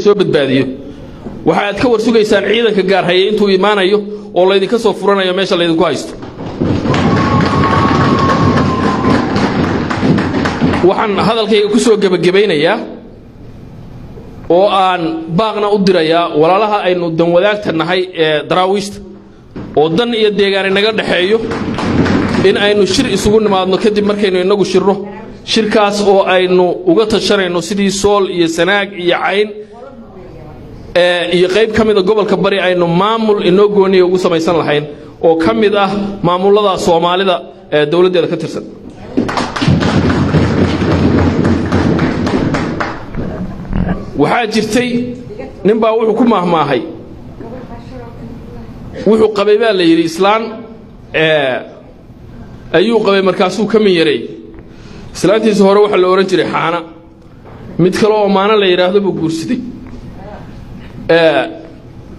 soo badbaadiyo. Waxaad ka war sugaysaan ciidanka gaarhaya intuu imaanayo oo laydinka soo furanayo meesha laydinku haysto. Waxaan hadalkayga ku soo gebagabaynayaa oo aan baaqna u dirayaa walaalaha aynu danwadaagta nahay ee Daraawiishta oo dan iyo deegaan inaga dhexeeyo, in aynu shir isugu nimaadno kadib markaynu innagu shirno, shirkaas oo aynu uga tashanayno sidii Sool iyo Sanaag iyo Cayn iyo qayb ka mida gobolka Bari aynu maamul inoo gooniya ugu samaysan lahayn oo ka mid ah maamullada Soomaalida ee dowladdeeda ka tirsan. Waxaa jirtay nin baa wuxuu ku maahmaahay, wuxuu qabay baa la yidhi islaan ayuu qabay, markaasuu ka min yaray. Islaantiisa hore waxaa la odhan jiray Xaana, mid kale oo Maano la yidhaahdo buu guursaday.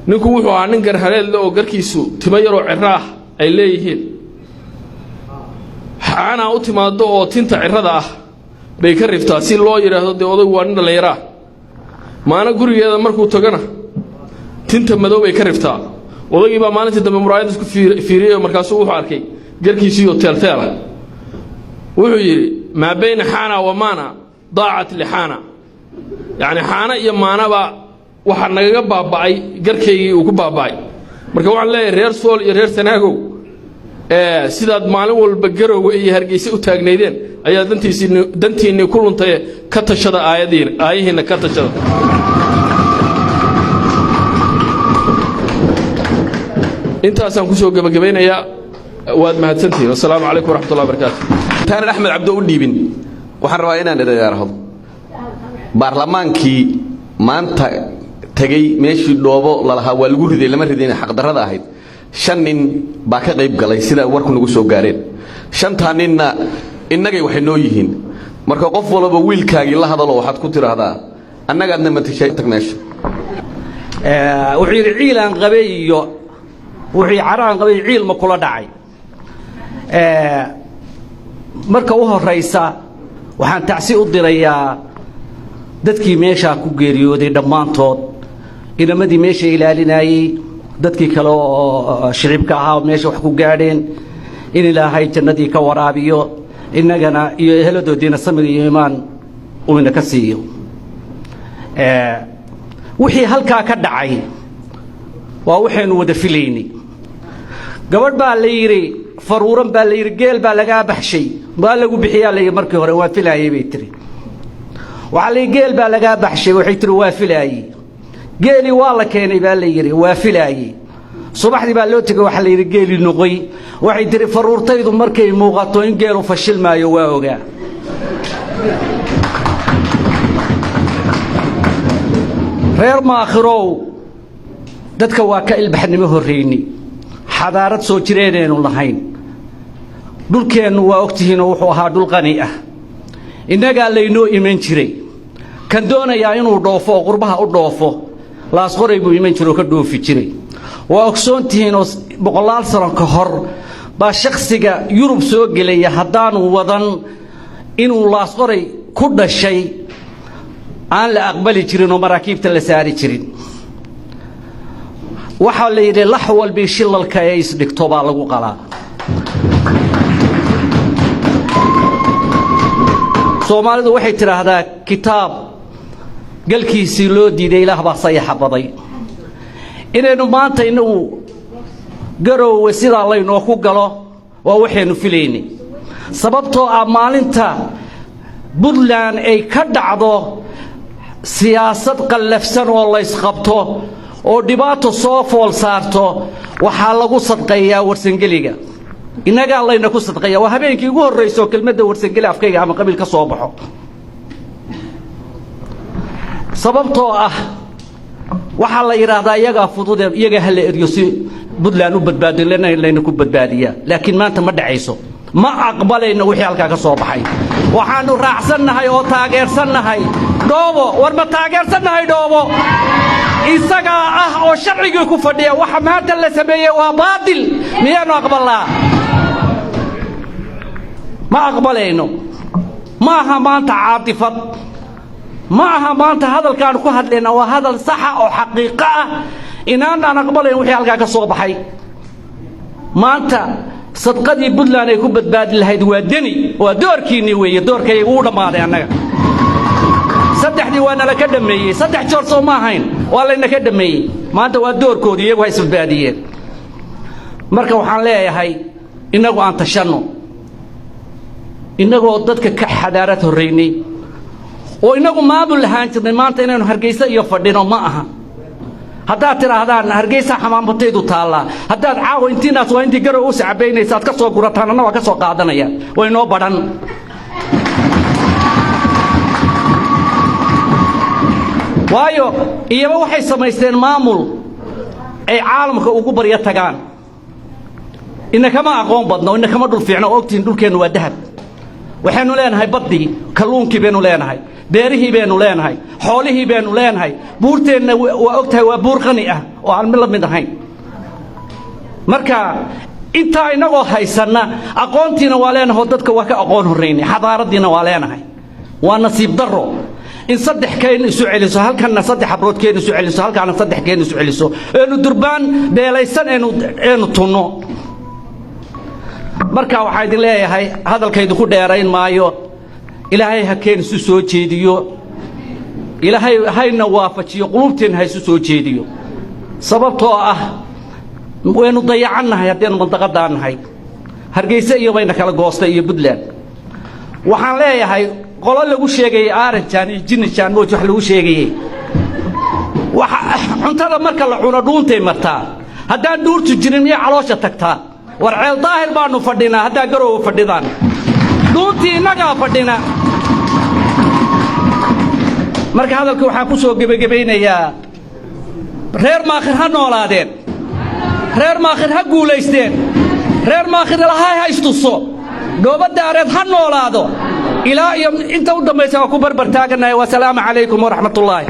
Ninku wuxuu ahaa nin garhareedle oo garkiisu timo yaroo cirro ah ay leeyihiin. Xaanaa u timaaddo oo tinta cirrada ah bay ka riftaa si loo yidhaahdo dee odaygu waa nin dhallinyaraa. Maano gurigeeda markuu tagana tinta madow bay ka riftaa. Odaygii baa maalintii dambe muraayad isku fiiriyey, markaasuu wuxuu arkay garkiisiioo teelteela. Wuxuu yidhi: "Maa bayna Xaana wa Maana daacat lixaana." Yacni Xaana iyo Maanaba waxaa nagaga baaba'ay garkaygii uu ku baaba'ay. Marka waxaan leeyahay reer Sool iyo reer Sanaagow, sidaad maalin walba Garowga iyo Hargeyse u taagnaydeen ayaa dantiisii dantiinnii ku luntaye, ka tashada aayadiin, aayihiinna ka tashada. Intaasaan kusoo gebagabaynayaa, waad mahadsantihiin. Wasalaamu calaykum waraxmat ullah barakaatu. Intaanan Axmed Cabdo u dhiibin, waxaan rabaa inaan idhaahdo baarlamaankii maanta tegey meeshii Dhoobo lalahaa waa lagu riday, lama ridin, xaqdarrada ahayd, shan nin baa ka qayb galay sida warku nagu soo gaareen. Shantaa ninna innagay waxay noo yihiin. Marka qof walba wiilkaagii la hadalo, waxaad ku tidhaahdaa annagaadna matashay, tag meesha. Wuxuu yidhi ciilaan qabay iyo wuxuu caraan qabay, ciil ma kula dhacay. Marka u horaysa waxaan tacsi u dirayaa dadkii meeshaa ku geeriyooday dhammaantood, inamadii meesha ilaalinayey, dadkii kale oo shicibka ahaa meesha wax ku gaadheen, in Ilaahay jannadii ka waraabiyo, innagana iyo eheladoodiina samir iyo iimaan uu ina ka siiyo. Wixii halkaa ka dhacay waa waxaynu wada filaynay. Gabadh baa la yidhi faruuran baa la yidhi, geel baa lagaa baxshay, waa lagu bixiyaa la yidhi. Markii hore waa filaayey bay tiri. Waxaa la yidhi geel baa lagaa baxshay, waxay tiri waa filaayey. Geelii waa la keenay baa la yidhi, waa filaayey. Subaxdii baa loo tegay, waxaa la yidhi geelii noqoy. Waxay tiri faruurtaydu markay muuqato in geelu fashilmaayo waa ogaa. Reer Maakhirow, dadka waa ka ilbaxnimo horrayni, xadaarad soo jireenaynu lahayn. Dhulkeennu waa ogtihiinoo wuxuu ahaa dhul qani ah, innagaa laynoo iman jiray. Kan doonayaa inuu dhoofo oo qurbaha u dhoofo, Laasqoray buu iman jira oo ka dhoofi jiray. Waa ogsoon tihiinoo boqolaal sano ka hor baa shakhsiga Yurub soo gelaya haddaanu wadan inuu Laasqoray ku dhashay aan la aqbali jirin oo maraakiibta la saari jirin. Waxaa la yidhi lax walbii shilalka ee isdhigto baa lagu qalaa. Soomaalidu waxay tidhaahdaa kitaab galkiisii loo diiday Ilaah baa sayaxa baday. Inaynu maanta inagu Garoowe sidaa laynoo ku galo waa waxaynu filaynay, sababtoo ah maalinta Puntland ay ka dhacdo siyaasad qallafsan oo laysqabto oo dhibaato soo fool saarto, waxaa lagu sadqeeyaa Warsangeliga, innagaa layna ku sadqeeya. Waa habeenkii ugu horrayso kelmadda Warsangeli afkayga ama qabiil ka soo baxo, sababtoo ah waxaa la yidhaahdaa iyagaa fududee, iyagaa ha la eryo si Puntland u badbaado, layna ku badbaadiyaa. Laakiin maanta ma dhacayso, ma aqbalayno wixii halkaa ka soo baxay. Waxaannu raacsannahay oo taageersannahay Dhoobo. War ma taageersannahay Dhoobo? Isagaa ah oo sharcigii ku fadhiya. Waxa maanta la sameeyey waa baatil. Miyaannu aqbalnaa? Ma aqbalayno. Ma aha maanta caatifad. Ma aha maanta hadalkaanu ku hadlayna waa hadal saxa oo xaqiiqo ah inaanaan aqbalayn wixii halkaa ka soo baxay. Maanta sadqadii Puntland ay ku badbaadi lahayd waa Deni, waa doorkiinnii weeye. Doorkayaga wuu dhammaaday annaga. Saddexdii waa nala ka dhammeeyey. Saddex joor soo ma ahayn? Waa laynaka dhammeeyey. Maanta waa doorkoodii, iyagu ha isbadbaadiyeen. Marka waxaan leeyahay, innagu aan tashanno, innagoo dadka ka xadaarad horraynay oo innagu maamul lahaan jirnay. Maanta inaynu Hargeysa iyo fadhino ma aha. Haddaad tidhaahdaan Hargeysa xamaambataydu taallaa, haddaad caawa intiinaas waa intii garow u sacabaynaysa aad ka soo gurataan, anna waa ka soo qaadanaya, way noo badhan. Waayo, iyaba waxay samaysteen maamul ay caalamka ugu baryo tagaan. Ina kama aqoon badno, ina kama dhul fiicno. Ogtihiin dhulkeennu waa dahab. Waxaynu leenahay baddii, kalluunkii baynu leenahay, beerihii baynu leenahay, xoolihii baynu leenahay. Buurteenna waa og tahay, waa buur qani ah oo aan mid la mid ahayn. Marka intaa innagoo haysanna, aqoontiina waa leenahay oo dadka waa ka aqoon horraynay, xadaaraddiina waa leenahay, waa nasiib darro in saddex keen isu celiso halkanna, saddex habrood keen isu celiso halkaana, saddex keen isu celiso, eenu durbaan beelaysan eenu tunno. Marka waxaa idin leeyahay, hadalkaydu ku dheerayn maayo. Ilaahay ha keen isu soo jeediyo, Ilaahay hayna waafajiyo, quluubteenna ha isu soo jeediyo. Sababtoo ah waynu dayacannahay haddaynu mandaqadaa nahay. Hargeyse iyo bayna kala goostay iyo Puntland. Waxaan leeyahay, qolo lagu sheegayey aaranjaan iyo jinijaan moj wax lagu sheegayey, cuntada marka la cuno dhuuntay martaa. Haddaan dhuurtu jirin, miyay caloosha tagtaa? War Ceel Daahir baannu fadhinaa, haddaa Garoowa fadhidaan, dhuuntii innagaa fadhina. Marka hadalka waxaan ku soo gebagabaynayaa, reer Maakhir ha noolaadeen, reer Maakhir ha guulaysteen, reer Maakhir Ilahay ha istuso, Dhoobadaareed ha noolaado. Ilaa iyo inta u dambaysa waa ku barbar taaganahay. Wasalaamu calaykum waraxmatullaahi.